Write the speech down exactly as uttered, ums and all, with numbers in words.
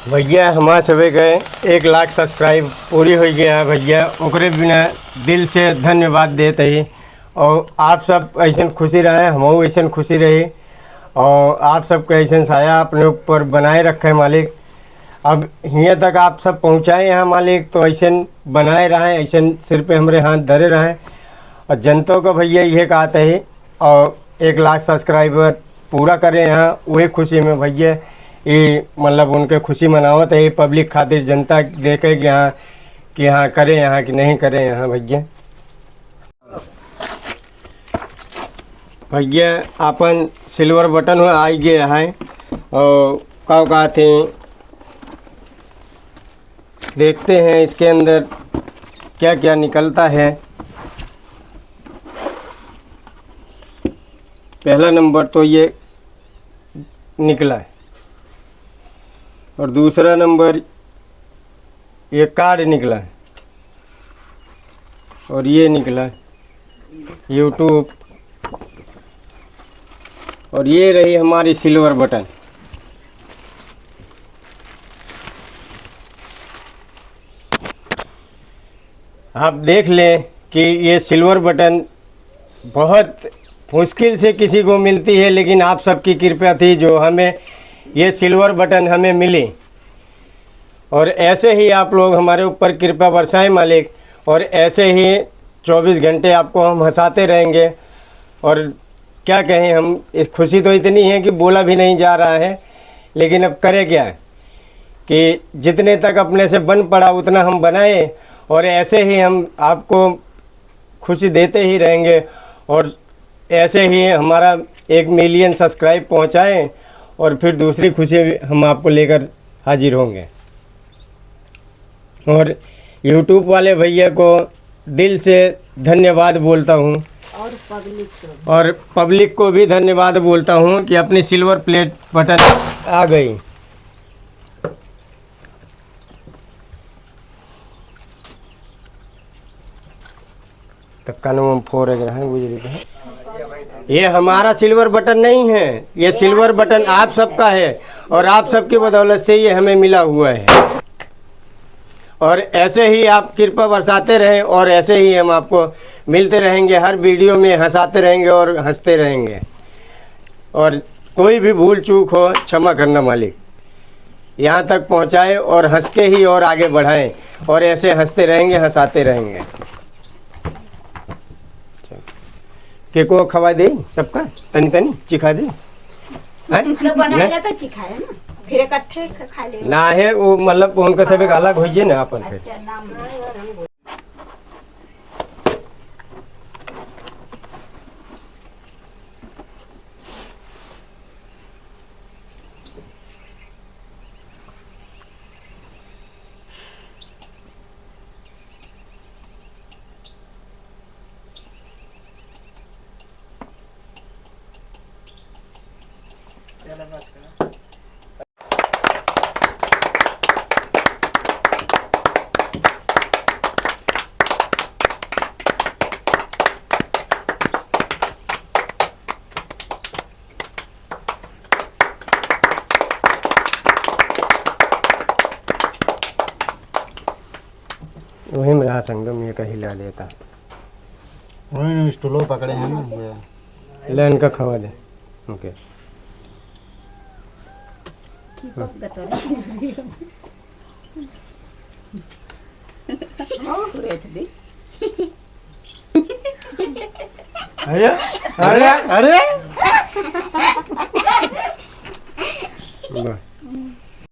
भइया, हमार सबे के एक लाख subscribe पूरी होइ गया है भइया, ओकरे बिना दिल से धन्यवाद देत ही। और आप सब ऐसन खुशी रहे, हमहू ऐसन खुशी रही, और आप सबके ऐसन साया अपने ऊपर बनाए रखे मालिक। अब हियाँ तक आप सब पहुँचाए हैं मालिक, तो ऐसन बनाए रहें, ऐसन सिर पे हमरे हाथ धरे रहें। और जनतो का भइया इहे कहत ही, और एक लाख subscriber पूरा करे हैं, उहे खुशी में भइया, ये मतलब उनके खुशी मनावत ही, public खातिर, जनता देखे कि हाँ, कि हाँ करे हैं कि नहीं करे हैं भइया। भइया, आपन silver button हो आई गया है, और का कहते हैं, देखते हैं इसके अंदर क्या क्या निकलता है। पहला नंबर तो ये निकला है, और दूसरा नंबर ये card निकला है, और ये निकला है YouTube, और ये रही हमारी silver button। आप देख लें कि ये silver button बहुत मुश्किल से किसी को मिलती है, लेकिन आप सबकी कृपा थी जो हमें ये silver button हमें मिली। और ऐसे ही आप लोग हमारे ऊपर कृपा बरसाएं मालिक, और ऐसे ही चौबीस घंटे आपको हम हँसाते रहेंगे। और क्या कहें, हम, खुशी तो इतनी है कि बोला भी नहीं जा रहा है, लेकिन अब करें क्या कि जितने तक अपने से बन पड़ा उतना हम बनाए, और ऐसे ही हम आपको खुशी देते ही रहेंगे, और ऐसे ही हमारा एक million subscribe पहुँचाएं, और फिर दूसरी खुशी हम आपको लेकर हाजिर होंगे। और YouTube वाले भइया को दिल से धन्यवाद बोलता हूँ। और public को भी। और public को भी धन्यवाद बोलता हूँ कि अपनी silver play button आ गई। तो कनवा में फोर एक रहे, बुझ रही है। ये हमारा silver button नहीं है, ये silver button आप सबका है, और आप सबकी बदौलत से ये हमें मिला हुआ है। और ऐसे ही आप कृपा बरसाते रहें, और ऐसे ही हम आपको मिलते रहेंगे, हर video में हँसाते रहेंगे और हँसते रहेंगे। और कोई भी भूल चूक हो, क्षमा करना मालिक। यहाँ तक पहुँचाए और हँस के ही और आगे बढ़ाएं, और ऐसे हँसते रहेंगे, हँसाते रहेंगे। केको खवा दे सबका, तनी तनी चिखा दे। हैं? तो बनाएगा नहीं? तो चिखाए ना, फिर इकट्ठे ख-, खा लेगा। ना है वो, मतलब उनका सब एक अलग होइए ना अपन फिर। अच्छा, नाम। वही में रहा संगम, ये कहीं ला लेता। वही स्टूलो पकड़े हैं ना, वो। ले इनका खवा दे। OK। अरे, अरे, अरे। वाह।